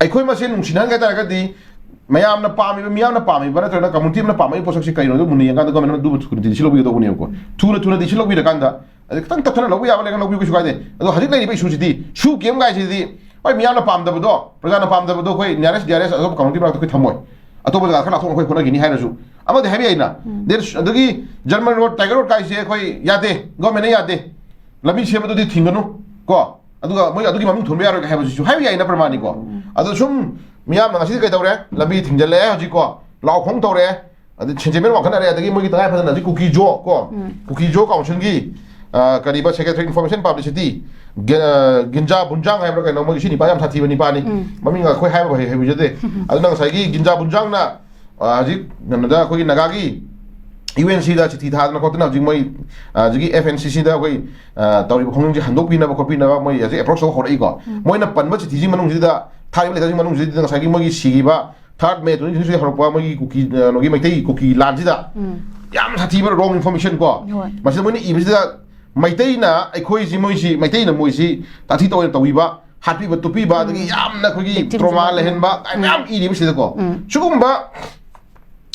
ꯑꯩꯈꯣꯏ ꯃꯁꯦꯜ ꯅꯨꯡꯁꯤꯅꯍꯟꯒꯦ ꯍꯥꯏ ꯇꯥꯔꯒꯗꯤ, ꯃꯌꯥꯝꯅ ꯄꯥꯝꯃꯤꯕ, ꯃꯤꯌꯥꯝꯅ ꯄꯥꯝꯃꯤꯕ ꯅꯠꯇ꯭ꯔꯒꯅ community ꯑꯃꯅ ꯄꯥꯝꯃꯤꯕ ꯄꯣꯠꯁꯛꯁꯤ ꯀꯩꯅꯣ, ꯑꯗꯨ ꯃꯨꯟꯅ ꯌꯦꯡꯀꯥꯟꯗ governmentꯅ ꯑꯗꯨꯕꯨ ꯊꯨꯅ decision ꯂꯧꯕꯤꯒꯗꯧꯕꯅꯦꯕꯀꯣ꯫ ꯊꯨꯅ, ꯊꯨꯅ decision ꯂꯧꯕꯤꯔꯀꯥꯟꯗ, ꯑꯗꯩ ꯈꯤꯇꯪ ꯇꯞꯊꯅ ꯂꯧꯕ ꯌꯥꯕ ꯂꯩꯔꯒꯅ ꯂꯧꯕꯤꯌꯨ, ꯀꯩꯁꯨ ꯀꯥꯏꯗꯦ꯫ ꯑꯗꯣ ꯍꯧꯖꯤꯛ ꯂꯩꯔꯤꯕ issueꯁꯤꯗꯤ, SoO camp ꯀꯥꯏꯁꯤꯗꯤ, ꯍꯣꯏ, ꯃꯤꯌꯥꯝꯅ ꯄꯥꯝꯗꯕꯗꯣ, ꯄ꯭ꯔꯖꯥꯅ ꯄꯥꯝꯗꯕꯗꯣ ꯑꯩꯈꯣꯏ nearest dearest ꯑꯇꯣꯞꯄ community ꯃꯔꯛꯇ ꯑꯩꯈꯣꯏ ꯊꯝꯃꯣꯏ꯫ ꯑꯇꯣꯞꯄ ꯖꯒꯥ ꯈꯔ ꯂꯥꯞꯊꯣꯛꯅ ꯑꯩꯈꯣꯏ ꯍꯣꯠꯅꯈꯤꯅꯤ ꯍꯥꯏꯔꯁꯨ, ꯑꯃꯗꯤ ꯍꯥꯏꯕ ꯌꯥꯏꯅ꯫ ꯎꯝ꯫ There is, ꯑꯗꯒꯤ German Road, Tiger Road ꯀꯥꯏꯁꯦ ꯑꯩꯈꯣꯏ ꯌꯥꯗꯦ, governmentꯅ ꯌꯥꯗꯦ꯫ ꯂꯝꯕꯤ ꯁꯦꯝꯕꯗꯨꯗꯤ ꯊꯤꯡꯒꯅꯨ ꯀꯣ꯫ ꯑꯗꯨꯒ ꯃꯣꯏ ꯑꯗꯨꯒꯤ ꯃꯃꯤꯡ ꯊꯣꯟꯕ ꯌꯥꯔꯣꯏ ꯍꯥꯏꯕꯁꯤꯁꯨ ꯍꯥꯏꯕ ꯌꯥꯏꯅ ꯄ꯭ꯔꯃꯥꯅꯤꯀꯣ꯫ ꯎꯝ꯫ ꯑꯗꯣ ꯁꯨꯝ ꯃꯤꯌꯥꯝꯅ ꯉꯁꯤꯗꯤ ꯀꯩꯗꯧꯔꯦ? ꯂꯝꯕꯤ ꯊꯤꯡꯖꯤꯜꯂꯛꯑꯦ ꯍꯧꯖꯤꯛꯀꯣ, ꯂꯥꯎ ꯈꯣꯡ ꯇꯧꯔꯛꯑꯦ, ꯑꯗꯩ sentiment ꯋꯥꯡꯈꯠꯅꯔꯦ, ꯑꯗꯒꯤ ꯃꯣꯏꯒꯤ ꯇꯉꯥꯏ ꯐꯗꯅ ꯍꯧꯖꯤꯛ ꯀꯨꯀꯤꯖꯣ ꯀꯣ, ꯎꯝ꯫ ꯀꯨꯀꯤꯖꯣ councilꯒꯤ, ꯑ, ꯀꯔꯤꯕ, secretary information publicity, ꯒ-, ꯒꯤꯟꯖꯥ ꯕꯨꯟꯖꯥꯡ ꯍꯥꯏꯕ꯭ꯔꯥ ꯀꯩꯅꯣ, ꯃꯣꯏꯒꯤ ꯁꯤ ꯅꯤꯄꯥ ꯌꯥꯝ ꯁꯥꯊꯤꯕ ꯅꯤꯄꯥꯅꯤ꯫ ꯎꯝ꯫ ꯃꯃꯤꯡ ꯑꯩꯈꯣꯏ ꯍꯥꯏꯕ ꯍꯩ-, ꯍꯩꯕꯖꯗꯦ꯫ ꯑꯗꯨꯅ ꯉꯁꯥꯏꯒꯤ ꯒꯤꯟꯖꯥ ꯕꯨꯟꯖꯥꯡꯅ, ꯑ, ꯍꯧꯖꯤꯛ ꯀꯩꯅꯣꯗ ꯑꯩꯈꯣꯏꯒꯤ ꯅꯥꯒꯥꯒꯤ UNCꯗ ꯆꯤꯊꯤ ꯊꯥꯗꯅ ꯈꯣꯠꯇꯅ ꯍꯧꯖꯤꯛ ꯃꯣꯏ, ꯑ, ꯍꯧꯖꯤꯛꯀꯤ FNCCꯗ ꯑꯩꯈꯣꯏ, ꯑ, ꯇꯧꯔꯤꯕ ꯈꯣꯡꯖꯪꯁꯦ ꯍꯟꯗꯣꯛꯄꯤꯅꯕ ꯈꯣꯠꯄꯤꯅꯕ ꯃꯣꯏ ꯍꯧꯖꯤꯛ approach ꯇꯧꯕ ꯍꯧꯔꯛꯏꯀꯣ꯫ ꯎꯝ꯫ ꯃꯣꯏꯅ ꯄꯟꯕ ꯆꯤꯊꯤꯁꯤ ꯃꯅꯨꯡꯁꯤꯗ, ꯊꯥꯔꯤꯕ letter ꯁꯤ ꯃꯅꯨꯡꯁꯤꯗ ꯉꯁꯥꯏꯒꯤ ꯃꯣꯏꯒꯤ ꯁꯤꯈꯤꯕ third May twenty twenty-three ꯍꯧꯔꯛꯄ ꯃꯣꯏꯒꯤ ꯀꯨꯀꯤ, ꯑ, ꯀꯩꯅꯣꯒꯤ ꯃꯩꯇꯩ ꯀꯨꯀꯤ ꯂꯥꯟꯁꯤꯗ ꯎꯝ꯫ ꯌꯥꯝ ꯁꯥꯊꯤꯕ wrong information ꯀꯣ꯫ ꯍꯣꯏ꯫ ꯃꯁꯤꯗ ꯃꯣꯏꯅ ꯏꯕꯁꯤꯗ ꯃꯩꯇꯩꯅ ꯑꯩꯈꯣꯏꯁꯤ, ꯃꯣꯏꯁꯤ, ꯃꯩꯇꯩꯅ ꯃꯣꯏꯁꯤ ꯇꯥꯊꯤ ꯇꯧꯑꯣꯏꯅ ꯇꯧꯕꯤꯕ, ꯍꯥꯠꯄꯤꯕ, ꯇꯨꯞꯄꯤꯕ, ꯑꯗꯒꯤ ꯎꯝ꯫ ꯌꯥꯝꯅ ꯑꯩꯈꯣꯏꯒꯤ victims trauma ꯃꯌꯥꯝ꯫ ꯂꯩꯍꯟꯕ ꯀꯥꯏ ꯎꯝ꯫ ꯃꯌꯥꯝ ꯏꯔꯤꯕꯁꯤꯗꯀꯣ꯫ ꯎꯝ꯫ ꯁꯤꯒꯨꯝꯕ,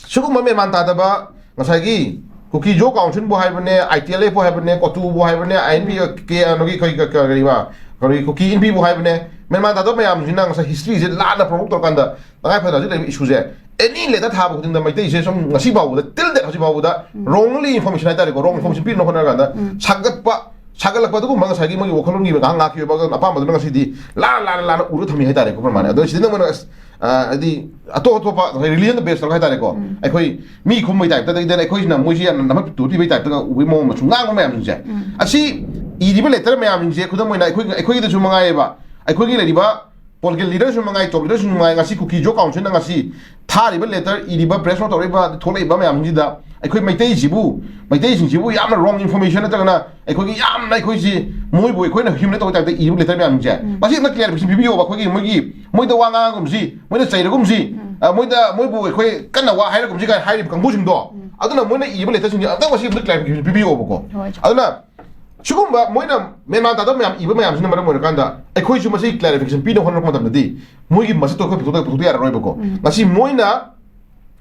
ꯁꯤꯒꯨꯝꯕ ꯃꯦꯟꯃꯥꯟ ꯇꯥꯗꯕ ꯉꯁꯥꯏꯒꯤ ꯀꯨꯀꯤ ꯖꯣ councilꯕꯨ ꯍꯥꯏꯕꯅꯦ, ITLFꯄꯨ ꯍꯥꯏꯕꯅꯦ, ꯀꯣꯇꯨꯕꯨ ꯍꯥꯏꯕꯅꯦ, INP ꯎꯝ꯫ ꯀꯦ-, ꯀꯩꯅꯣꯒꯤ, ꯀꯔꯤ, ꯀ-, ꯀꯔꯤꯕ, ꯀꯔꯤ, ꯀꯨꯀꯤ ꯏꯟꯄꯤꯕꯨ ꯍꯥꯏꯕꯅꯦ, ꯃꯦꯟꯃꯥꯟ ꯇꯥꯗꯕ ꯃꯌꯥꯝꯁꯤꯅ ꯉꯁꯥꯏ historyꯁꯦ ꯂꯥꯟꯅ provoke ꯇꯧꯔꯀꯥꯟꯗ ꯇꯉꯥꯏ ꯐꯗꯅ ꯍꯧꯖꯤꯛ ꯂꯩꯔꯤꯕ issueꯁꯦ any letter ꯊꯥꯕ ꯈꯨꯗꯤꯡꯗ ꯃꯩꯇꯩꯁꯦ ꯁꯨꯝ ꯉꯁꯤ ꯐꯥꯎꯕꯗ, till date ꯍꯧꯖꯤꯛ ꯐꯥꯎꯕꯗ ꯎꯝ꯫ wrongly information ꯍꯥꯏꯇꯥꯔꯦꯀꯣ, wrong ꯎꯝ꯫ information ꯄꯤꯅꯕ ꯍꯣꯠꯅꯔꯀꯥꯟꯗ ꯎꯝ꯫ ꯁꯥꯒꯠꯄ, ꯁꯥꯒꯠꯂꯛꯄ ꯑꯗꯨꯒꯨꯝꯕ ꯉꯁꯥꯏꯒꯤ ꯃꯣꯏꯒꯤ ꯋꯥꯈꯜꯂꯣꯟꯒꯤ ꯉꯥꯏꯍꯥꯛ ꯉꯥꯛꯈꯤꯕ ꯑꯄꯥꯝꯕꯗꯨꯅ ꯉꯁꯤꯗꯤ ꯂꯥꯟꯅ, ꯂꯥꯟꯅ, ꯂꯥꯟꯅ ꯎꯔ ꯊꯝꯃꯤ ꯍꯥꯏꯇꯥꯔꯦꯀꯣ, ꯄ꯭ꯔꯃꯥꯟꯅꯦ꯫ ꯑꯗꯣ ꯁꯤꯗ ꯅꯪ ꯑꯁ, ꯑ, ꯍꯥꯏꯗꯤ ꯑꯇꯣꯞ ꯑꯇꯣꯞꯄ ꯉꯁꯥꯏ religion base ꯇꯧꯔꯒ ꯍꯥꯏꯇꯥꯔꯦꯀꯣ, ꯎꯝ꯫ ꯑꯩꯈꯣꯏ ꯃꯤ ꯈꯨꯝꯕꯩ typeꯇ, ꯑꯗꯒꯤ ꯑꯩꯈꯣꯏꯁꯤꯅ ꯃꯣꯏꯁꯤ ꯌꯥꯝꯅ ꯅꯝꯍꯠ ꯇꯨꯊꯤꯕꯩ typeꯇꯒ ꯎꯕꯒꯤ ꯃꯑꯣꯡ ꯑꯃꯁꯨ ꯉꯥꯡꯕ ꯃꯌꯥꯝꯁꯤꯡꯁꯦ, ꯎꯝ꯫ ꯑꯁꯤ ꯏꯔꯤꯕ ꯂꯦꯇꯔ ꯃꯌꯥꯝꯁꯤꯡꯁꯦ, ꯈꯨꯗꯝ ꯑꯣꯏꯅ, ꯑꯩꯈꯣꯏ, ꯑꯩꯈꯣꯏꯒꯤꯗꯁꯨ ꯃꯉꯥꯏꯌꯦꯕ, ꯑꯩꯈꯣꯏꯒꯤ ꯂꯩꯔꯤꯕ ꯄꯣꯂꯤꯇꯤꯀꯦꯜ ꯂꯤꯗꯔꯁꯨ ꯃꯉꯥꯏ, ꯇꯣꯞ ꯂꯤꯗꯔꯁꯨ ꯃꯉꯥꯏ, ꯉꯁꯤ ꯀꯨꯀꯤ ꯖꯣ ꯀꯥꯎꯟꯁꯤꯜꯅ ꯉꯁꯤ ꯊꯥꯔꯤꯕ ꯂꯦꯇꯔ, ꯏꯔꯤꯕ ꯄ꯭ꯔꯦꯁ ꯅꯣꯠ ꯇꯧꯔꯛꯏꯕ, ꯊꯣꯛꯂꯛꯏꯕ ꯃꯌꯥꯝꯁꯤꯗ ꯑꯩꯈꯣꯏ ꯃꯩꯇꯩꯁꯤꯕꯨ, ꯃꯩꯇꯩꯁꯤꯡꯁꯤꯕꯨ ꯌꯥꯝꯅ ꯔꯣꯡ ꯏꯟꯐꯣꯔꯃꯦꯁꯟ ꯅꯠꯇ꯭ꯔꯒꯅ ꯑꯩꯈꯣꯏꯒꯤ ꯌꯥꯝꯅ, ꯑꯩꯈꯣꯏꯁꯤ ꯃꯣꯏꯕꯨ ꯑꯩꯈꯣꯏꯅ ꯍ꯭ꯌꯨꯃꯤꯂꯦꯠ ꯇꯧꯕ ꯇꯥꯏꯞꯇ ꯏꯔꯤꯕ ꯂꯦꯇꯔ ꯃꯌꯥꯝꯁꯦ, ꯃꯁꯤ ꯑꯝꯇ ꯀ꯭ꯂꯦꯔꯤꯐꯤꯀꯦꯁꯟ ꯄꯤꯕꯤꯌꯣꯕ꯫ ꯑꯩꯈꯣꯏꯒꯤ ꯃꯣꯏꯒꯤ, ꯃꯣꯏꯗ ꯋꯥ ꯉꯥꯡꯒꯨꯝꯁꯤ, ꯃꯣꯏꯅ ꯆꯩꯔꯒꯨꯝꯁꯤ, ꯑ, ꯃꯣꯏꯗ, ꯃꯣꯏꯕꯨ ꯑꯩꯈꯣꯏ ꯀꯟꯅ ꯋꯥ ꯍꯥꯏꯔꯒꯨꯝꯁꯤ ꯀꯥꯏꯅ ꯍꯥꯏꯔꯤꯕ ꯀꯥꯡꯕꯨꯁꯤꯡꯗꯣ, ꯑꯗꯨꯅ ꯃꯣꯏꯅ ꯏꯔꯤꯕ ꯂꯦꯇꯔꯁꯤꯡꯁꯦ ꯑꯝꯇꯪ ꯃꯁꯤ ꯑꯝꯇ ꯀ꯭ꯂꯦꯔꯤꯐꯤꯀꯦꯁꯟ ꯄꯤꯕꯤꯌꯣꯕꯀꯣ꯫ ꯍꯣꯏ꯫ ꯑꯗꯨꯅ ꯁꯤꯒꯨꯝꯕ ꯃꯣꯏꯅ ꯃꯦꯟꯃꯥꯟ ꯇꯥꯗꯕ ꯃꯌꯥꯝ ꯏꯕ ꯃꯌꯥꯝꯁꯤꯅ ꯃꯔꯝ ꯑꯣꯏꯔꯀꯥꯟꯗ ꯑꯩꯈꯣꯏꯁꯨ ꯃꯁꯤ ꯀ꯭ꯂꯦꯔꯤꯐꯤꯀꯦꯁꯟ ꯄꯤꯅꯕ ꯍꯣꯠꯅꯔꯛꯄ ꯃꯇꯝꯗꯗꯤ ꯃꯣꯏꯒꯤ ꯃꯁꯛꯇꯣ ꯑꯩꯈꯣꯏ ꯄꯨꯊꯣꯛꯇ, ꯄꯨꯊꯣꯛꯇ ꯌꯥꯔꯔꯣꯏꯕꯀꯣ꯫ ꯉꯁꯤ ꯃꯣꯏꯅ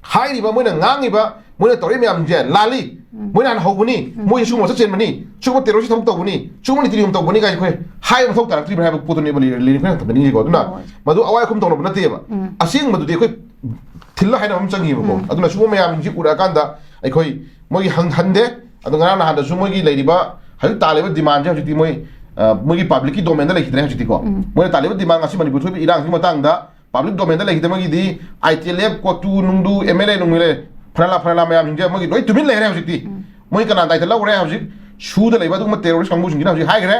ꯍꯥꯏꯔꯤꯕ, ꯃꯣꯏꯅ ꯉꯥꯡꯉꯤꯕ, ꯃꯣꯏꯅ ꯇꯧꯔꯤꯕ ꯃꯌꯥꯝꯁꯤꯡꯁꯦ ꯂꯥꯜꯂꯤ, ꯃꯣꯏꯅ ꯍꯥꯟꯅ ꯍꯧꯕꯅꯤ, ꯃꯣꯏꯁꯦ ꯁꯤꯒꯨꯝꯕ ꯃꯁꯛ ꯆꯦꯟꯕꯅꯤ, ꯁꯤꯒꯨꯝꯕ ꯇꯦꯔꯣꯔꯤꯁ ꯊꯕꯛ ꯇꯧꯕꯅꯤ, ꯁꯤꯒꯨꯝꯕ ꯅꯤꯇꯤ ꯅꯤꯌꯣꯝ ꯇꯧꯕꯅꯤ ꯀꯥꯏꯅ ꯑꯩꯈꯣꯏ ꯍꯥꯏꯕ ꯃꯊꯧ ꯇꯥꯔꯛꯇ꯭ꯔꯤꯕ꯭ꯔꯥ ꯍꯥꯏꯕ ꯄꯣꯠꯇꯨꯅꯦꯕ ꯂꯩ-, ꯂꯩꯔꯤ ꯑꯩꯈꯣꯏꯅ ꯊꯝꯖꯅꯤꯡꯉꯤꯁꯦꯀꯣ꯫ ꯑꯗꯨꯅ ꯍꯣꯏ꯫ ꯃꯗꯨ ꯑꯋꯥꯏ ꯑꯈꯨꯝ ꯇꯧꯅꯕ ꯅꯠꯇꯦꯕ꯫ ꯑꯁꯦꯡꯕꯗꯨꯗꯤ ꯑꯩꯈꯣꯏ ꯊꯤꯜꯂ ꯍꯥꯏꯅꯕ ꯑꯃ ꯆꯪꯉꯤꯕꯀꯣ꯫ ꯑꯗꯨꯅ ꯁꯤꯒꯨꯝꯕ ꯃꯌꯥꯝꯁꯤ ꯎꯔꯛꯑꯀꯥꯟꯗ ꯑꯩꯈꯣꯏ ꯃꯣꯏꯒꯤ ꯍꯪ-, ꯍꯟꯗꯦ꯫ ꯑꯗꯣ ꯉꯔꯥꯡ ꯅꯍꯥꯟꯗꯁꯨ ꯃꯣꯏꯒꯤ ꯂꯩꯔꯤꯕ ꯍꯧꯖꯤꯛ ꯇꯥꯜꯂꯤꯕ ꯗꯤꯃꯥꯟꯁꯦ ꯍꯧꯖꯤꯛꯇꯤ ꯃꯣꯏ, ꯑ, ꯃꯣꯏꯒꯤ ꯄꯕ꯭ꯂꯤꯛꯀꯤ ꯗꯣꯃꯦꯟꯗ ꯂꯩꯈꯤꯗ꯭ꯔꯦ ꯍꯧꯖꯤꯛꯇꯤꯀꯣ꯫ ꯃꯣꯏꯅ ꯇꯥꯜꯂꯤꯕ ꯗꯤꯃꯥꯟ ꯉꯁꯤ ꯃꯅꯤꯄꯨꯔ ꯊꯣꯛꯏꯕ ꯏꯔꯥꯡꯁꯤꯒꯤ ꯃꯇꯥꯡꯗ ꯄꯕ꯭ꯂꯤꯛ ꯗꯣꯃꯦꯟꯗ ꯂꯩꯈꯤꯗꯕꯒꯤꯗꯤ ꯑꯥꯏ ꯇꯤ ꯑꯦꯜ ꯑꯦꯐ, ꯀꯣꯇꯨ ꯅꯨꯡꯗꯨ, ꯑꯦꯝ ꯑꯦꯜ ꯑꯦ ꯅꯨꯡ ꯑꯦꯜ ꯑꯦ, ꯐꯔꯥꯂꯥ ꯐꯔꯥꯂꯥ ꯃꯌꯥꯝꯁꯤꯡꯁꯦ ꯃꯣꯏꯒꯤ ꯂꯣꯏ ꯇꯨꯃꯤꯟ ꯂꯩꯈ꯭ꯔꯦ ꯍꯧꯖꯤꯛꯇꯤ꯫ ꯃꯣꯏ ꯀꯅꯥ ꯗꯥꯏꯇ ꯂꯧꯈ꯭ꯔꯦ? ꯍꯧꯖꯤꯛ ꯁꯨꯗ ꯂꯩꯕ ꯑꯗꯨꯒꯨꯝꯕ ꯇꯦꯔꯣꯔꯤꯁ ꯀꯥꯡꯕꯨꯁꯤꯡꯁꯤꯅ ꯍꯧꯖꯤꯛ ꯍꯥꯏꯈ꯭ꯔꯦ꯫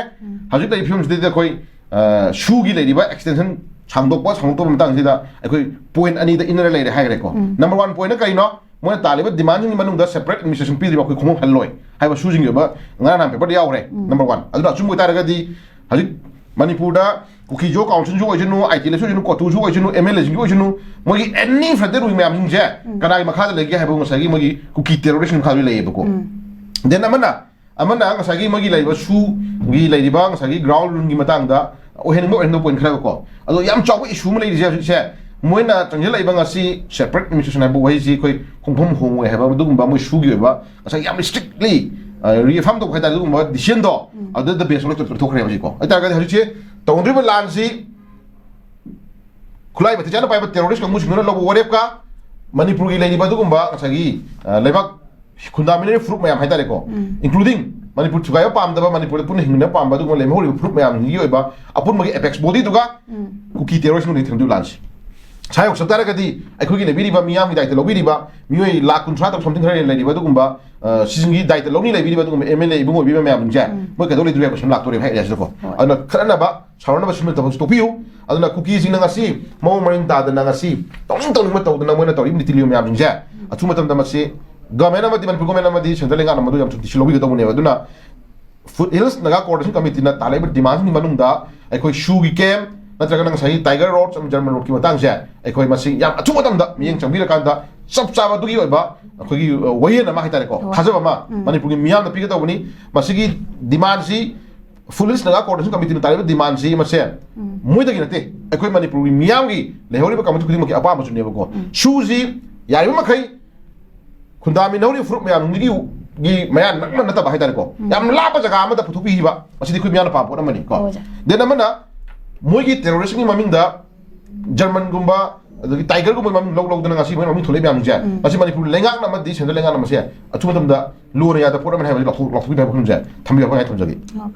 ꯍꯧꯖꯤꯛ ꯂꯩꯔꯤꯕ ꯐꯤꯕꯝꯁꯤꯗꯩꯗ ꯑꯩꯈꯣꯏ, ꯑ, ꯁꯨꯒꯤ ꯂꯩꯔꯤꯕ ꯑꯦꯛꯁꯇꯦꯟꯁꯟ ꯁꯥꯡꯗꯣꯛꯄ, ꯁꯥꯡꯗꯣꯛꯇꯕ ꯃꯇꯥꯡꯁꯤꯗ ꯑꯩꯈꯣꯏ ꯄꯣꯏꯟ ꯑꯅꯤꯗ ꯏꯟꯅꯔ ꯂꯩꯔꯦ ꯍꯥꯏꯈ꯭ꯔꯦꯀꯣ꯫ ꯅꯝꯕꯔ ꯋꯥꯟ ꯄꯣꯏꯟꯅ ꯀꯔꯤꯅꯣ? ꯃꯣꯏꯅ ꯇꯥꯜꯂꯤꯕ ꯗꯤꯃꯥꯟꯁꯤꯡꯒꯤ ꯃꯅꯨꯡꯗ ꯁꯦꯄꯔꯦꯠ ꯑꯦꯗꯃꯤꯅꯤꯁꯇ꯭ꯔꯦꯁꯟ ꯄꯤꯗ꯭ꯔꯤꯕ ꯑꯩꯈꯣꯏ ꯈꯣꯡꯎꯞ ꯍꯜꯂꯣꯏ ꯍꯥꯏꯕ ꯁꯨꯁꯤꯡꯒꯤ ꯑꯣꯏꯕ ꯉꯔꯥꯡ ꯅꯍꯥꯟ ꯄꯦꯄꯔꯗ ꯌꯥꯎꯈ꯭ꯔꯦ꯫ Number one. ꯑꯗꯨꯅ ꯑꯆꯨꯝꯕ ꯑꯣꯏꯇꯥꯔꯒꯗꯤ ꯍꯧꯖꯤꯛ ꯃꯅꯤꯄꯨꯔꯗ ꯀꯨꯀꯤ ꯖꯣ ꯀꯥꯎꯟꯁꯤꯜꯁꯨ ꯑꯣꯏꯁꯅꯨ, ꯑꯥꯏ ꯇꯤ ꯑꯦꯜ ꯑꯦꯐꯁꯨ ꯑꯣꯏꯁꯅꯨ, ꯀꯣꯇꯨꯁꯨ ꯑꯣꯏꯁꯅꯨ, ꯑꯦꯝ ꯑꯦꯜ ꯑꯦꯁꯤꯡꯁꯨ ꯑꯣꯏꯁꯅꯨ, ꯃꯣꯏꯒꯤ ꯑꯦꯅꯤ ꯐ꯭ꯔꯟꯇꯦꯜ ꯋꯤꯡ ꯃꯌꯥꯝꯁꯤꯡꯁꯦ ꯀꯅꯥꯒꯤ ꯃꯈꯥꯗ ꯂꯩꯒꯦ ꯍꯥꯏꯕ ꯉꯁꯥꯏꯒꯤ ꯃꯣꯏꯒꯤ ꯀꯨꯀꯤ ꯇꯦꯔꯣꯔꯤꯁꯀꯤ ꯃꯈꯥꯗ ꯂꯩꯌꯦꯕꯀꯣ꯫ ꯗꯦꯟ ꯑꯃꯅ, ꯑꯃꯅ ꯉꯁꯥꯏꯒꯤ ꯃꯣꯏꯒꯤ ꯂꯩꯔꯤꯕ ꯁꯨꯒꯤ ꯂꯩꯔꯤꯕ ꯉꯁꯥꯏꯒꯤ ꯒ꯭ꯔꯥꯎꯟ ꯔꯨꯜꯒꯤ ꯃꯇꯥꯡꯗ ꯑꯣꯏꯍꯟꯅꯤꯡꯕ ꯑꯣꯏꯍꯟꯗꯕ ꯄꯣꯏꯟ ꯈꯔꯒꯀꯣ꯫ ꯑꯗꯣ ꯌꯥꯝ ꯆꯥꯎꯕ ꯏꯁꯨ ꯑꯃ ꯂꯩꯔꯤꯁꯦ ꯍꯧꯖꯤꯛꯁꯦ, ꯃꯣꯏꯅ ꯆꯪꯁꯤꯜꯂꯛꯏꯕ ꯉꯁꯤ ꯁꯦꯄꯔꯦꯠ ꯑꯦꯗꯃꯤꯅꯤꯁꯇ꯭ꯔꯦꯁꯟ ꯍꯥꯏꯕ ꯋꯥꯍꯩꯁꯤ ꯑꯩꯈꯣꯏ ꯈꯣꯡꯐꯝ ꯍꯣꯡꯉꯣꯏ ꯍꯥꯏꯕ ꯑꯗꯨꯒꯨꯝꯕ ꯃꯣꯏ ꯁꯨꯒꯤ ꯑꯣꯏꯕ ꯉꯁꯥꯏ ꯌꯥꯝ ꯏꯁꯇ꯭ꯔꯤꯛꯂꯤ ꯔꯤꯑꯦꯐꯥꯝ ꯇꯧꯕ ꯍꯥꯏꯇꯥꯔꯦ, ꯑꯗꯨꯒꯨꯝꯕ ꯗꯤꯁꯤꯖꯟꯗꯣ ꯑꯗꯨꯗ ꯕꯦꯁ ꯑꯣꯏꯅ ꯂꯧꯊꯣꯛꯈ꯭ꯔꯦ ꯍꯧꯖꯤꯛꯀꯣ꯫ ꯑꯗꯨ ꯑꯣꯏꯇꯥꯔꯒꯗꯤ ꯍꯧꯖꯤꯛꯁꯦ ꯇꯧꯅꯗ꯭ꯔꯤꯕ ꯂꯥꯟꯁꯤ ꯈꯨꯠꯂꯥꯏ ꯃꯇꯤꯛ ꯆꯥꯅ ꯄꯥꯏꯕ ꯇꯦꯔꯣꯔꯤꯁ ꯀꯥꯡꯕꯨꯁꯤꯡꯗꯨꯅ ꯂꯧꯕ ꯋꯥꯔꯦꯞꯀ ꯃꯅꯤꯄꯨꯔꯒꯤ ꯂꯩꯔꯤꯕ ꯑꯗꯨꯒꯨꯝꯕ ꯉꯁꯥꯏꯒꯤ, ꯑ, ꯂꯩꯕꯥꯛ ꯈꯨꯟꯗꯥꯃꯤꯟꯅꯔꯤꯕ ꯐꯨꯔꯨꯞ ꯃꯌꯥꯝ ꯍꯥꯏꯇꯥꯔꯦꯀꯣ, ꯏꯟꯀ꯭ꯂꯨꯗꯤꯡ ꯃꯅꯤꯄꯨꯔ ꯊꯨꯒꯥꯏꯕ ꯄꯥꯝꯗꯕ, ꯃꯅꯤꯄꯨꯔꯗ ꯄꯨꯟꯅ ꯍꯤꯡꯃꯤꯟꯅꯕ ꯄꯥꯝꯕ ꯑꯗꯨꯒꯨꯝꯕ ꯂꯩꯍꯧꯔꯤꯕ ꯐꯨꯔꯨꯞ ꯃꯌꯥꯝꯁꯤꯡꯒꯤ ꯑꯣꯏꯕ ꯑꯄꯨꯟꯕꯒꯤ ꯑꯦꯄꯦꯛꯁ ꯕꯣꯗꯤꯗꯨꯒ ꯀꯨꯀꯤ ꯇꯦꯔꯣꯔꯤꯁ ꯂꯩꯊꯦꯡꯗꯨ ꯂꯥꯟꯁꯤ꯫ ꯁꯥ ꯌꯧꯁꯜꯂꯛ ꯇꯥꯔꯒꯗꯤ ꯑꯩꯈꯣꯏꯒꯤ ꯂꯩꯕꯤꯔꯤꯕ ꯃꯤꯌꯥꯝꯒꯤ ꯗꯥꯏꯇ ꯂꯧꯕꯤꯔꯤꯕ ꯃꯤꯑꯣꯏ ꯂꯥꯈ ꯀꯨꯟꯊ꯭ꯔꯥ ꯇꯔꯨꯛ something ꯈꯔ ꯍꯦꯟꯅ ꯂꯩꯔꯤꯕ ꯑꯗꯨꯒꯨꯝꯕ, ꯑ, ꯁꯤꯁꯤꯡꯒꯤ ꯗꯥꯏꯇ ꯂꯧꯅꯤ ꯂꯩꯕꯤꯔꯤꯕ ꯑꯗꯨꯒꯨꯝꯕ ꯑꯦꯝ ꯑꯦꯜ ꯑꯦ ꯏꯕꯨꯡ ꯑꯣꯏꯕꯤꯕ ꯃꯌꯥꯝꯁꯤꯡꯁꯦ, ꯎꯝ꯫ ꯃꯣꯏ ꯀꯩꯗꯧ ꯂꯩꯗꯣꯔꯤꯕ question ꯂꯥꯛꯇꯣꯔꯤꯕ ꯍꯥꯏ ꯑꯁꯤꯗꯀꯣ꯫ ꯍꯣꯏ꯫ ꯑꯗꯨꯅ ꯈꯠꯅꯅꯕ, ꯁꯥꯎꯅꯅꯕ ꯁꯤꯟꯕ ꯊꯕꯛꯁꯤ ꯇꯣꯛꯄꯤꯌꯨ꯫ ꯑꯗꯨꯅ ꯀꯨꯀꯤꯁꯤꯡꯅ ꯉꯁꯤ ꯃꯑꯣꯡ ꯃꯔꯤꯟ ꯇꯥꯗꯅ ꯉꯁꯤ ꯇꯧꯅꯤꯡ ꯇꯧꯅꯤꯡꯕ ꯇꯧꯗꯅ ꯃꯣꯏꯅ ꯇꯧꯔꯤꯕ ꯅꯤꯇꯤ ꯅꯤꯌꯣꯝ ꯃꯌꯥꯝꯁꯤꯡꯁꯦ ꯑꯊꯨꯕ ꯃꯇꯝꯗ ꯃꯁꯤ government ꯑꯃꯗꯤ, ꯃꯅꯤꯄꯨꯔ government ꯑꯃꯗꯤ central ꯂꯩꯉꯥꯛꯅ ꯃꯗꯨ ꯌꯥꯝ ꯊꯨꯅ decision ꯂꯧꯕꯤꯒꯗꯧꯕꯅꯦꯕ꯫ ꯑꯗꯨꯅ Foot Hills Naga Coordination Committeeꯅ ꯇꯥꯜꯂꯛꯏꯕ demandꯁꯤꯡꯒꯤ ꯃꯅꯨꯡꯗ ꯑꯩꯈꯣꯏ ꯁꯨꯒꯤ camp ꯅꯠꯇ꯭ꯔꯒꯅ ꯉꯁꯥꯏꯒꯤ Tiger Road ꯑꯃꯗꯤ German Roadꯀꯤ ꯃꯇꯥꯡꯁꯦ ꯑꯩꯈꯣꯏ ꯃꯁꯤ ꯌꯥꯝ ꯑꯊꯨꯕ ꯃꯇꯝꯗ ꯃꯤꯠꯌꯦꯡ ꯆꯪꯕꯤꯔꯀꯥꯟꯗ ꯆꯞ ꯆꯥꯕ ꯑꯗꯨꯒꯤ ꯑꯣꯏꯕ ꯑꯩꯈꯣꯏꯒꯤ, ꯑ, ꯋꯥꯌꯦꯜ ꯑꯃ ꯍꯥꯏꯇꯥꯔꯦꯀꯣ, ꯍꯣꯏ꯫ ꯊꯥꯖꯕ ꯑꯃ ꯎꯝ꯫ ꯃꯅꯤꯄꯨꯔꯒꯤ ꯃꯤꯌꯥꯝꯅ ꯄꯤꯒꯗꯧꯕꯅꯤ꯫ ꯃꯁꯤꯒꯤ demandꯁꯤ Foot Hills Naga Coordination Committeeꯅ ꯇꯥꯜꯂꯤꯕ demandꯁꯤ ꯃꯁꯦ ꯎꯝ꯫ ꯃꯣꯏꯗꯒꯤ ꯅꯠꯇꯦ, ꯑꯩꯈꯣꯏ ꯃꯅꯤꯄꯨꯔꯒꯤ ꯃꯤꯌꯥꯝꯒꯤ ꯂꯩꯍꯧꯔꯤꯕ ꯀꯥꯡꯕꯨ ꯈꯨꯗꯤꯡꯃꯛꯀꯤ ꯑꯄꯥꯝꯕꯁꯨꯅꯦꯕꯀꯣ꯫ ꯎꯝ꯫ ꯁꯨꯁꯤ ꯌꯥꯔꯤꯕ ꯃꯈꯩ ꯈꯨꯟꯗꯥꯃꯤꯟꯅꯧꯔꯤꯕ ꯐꯨꯔꯨꯞ ꯃꯌꯥꯝꯗꯨꯒꯤ ꯃꯌꯥ ꯅꯛꯅ ꯅꯠꯇꯕ ꯍꯥꯏꯇꯥꯔꯦꯀꯣ, ꯎꯝ꯫ ꯌꯥꯝ ꯂꯥꯞꯄ ꯖꯒꯥ ꯑꯃꯗ ꯄꯨꯊꯣꯛꯄꯤꯈꯤꯕ, ꯃꯁꯤꯗꯤ ꯑꯩꯈꯣꯏ ꯃꯤꯌꯥꯝꯅ ꯄꯥꯝꯕ ꯄꯣꯠ ꯑꯃꯅꯤ ꯀꯣ꯫ ꯍꯣꯏ, ꯑꯣꯖꯥ꯫ Then ꯑꯃꯅ ꯃꯣꯏꯒꯤ terroristꯀꯤ ꯃꯃꯤꯡꯗ Germanꯒꯨꯝꯕ ꯑꯗꯒꯤ Tigerꯒꯨꯝꯕ ꯃꯃꯤꯡ ꯂꯧ ꯂꯧꯗꯅ ꯉꯁꯤ ꯃꯣꯏ ꯃꯃꯤꯡ ꯊꯣꯜꯂꯛꯏ ꯃꯌꯥꯝꯁꯦ, ꯎꯝ꯫ ꯃꯁꯤ ꯃꯅꯤꯄꯨꯔ ꯂꯩꯉꯥꯛꯅ ꯑꯃꯗꯤ central ꯂꯩꯉꯥꯛꯅ ꯃꯁꯦ ꯑꯊꯨꯕ ꯃꯇꯝꯗ ꯂꯨꯅ ꯌꯥꯗꯕ ꯄꯣꯠ ꯑꯃꯅꯤ ꯍꯥꯏꯕꯁꯤ ꯂꯥꯎꯊꯣꯛ-, ꯂꯥꯎꯊꯣꯛꯄꯤꯕ ꯍꯥꯏꯕ ꯋꯥꯐꯝꯁꯦ ꯊꯝꯕꯤꯔꯛꯄ ꯉꯥꯏ ꯊꯝꯖꯒꯦ꯫ ꯑꯣ꯫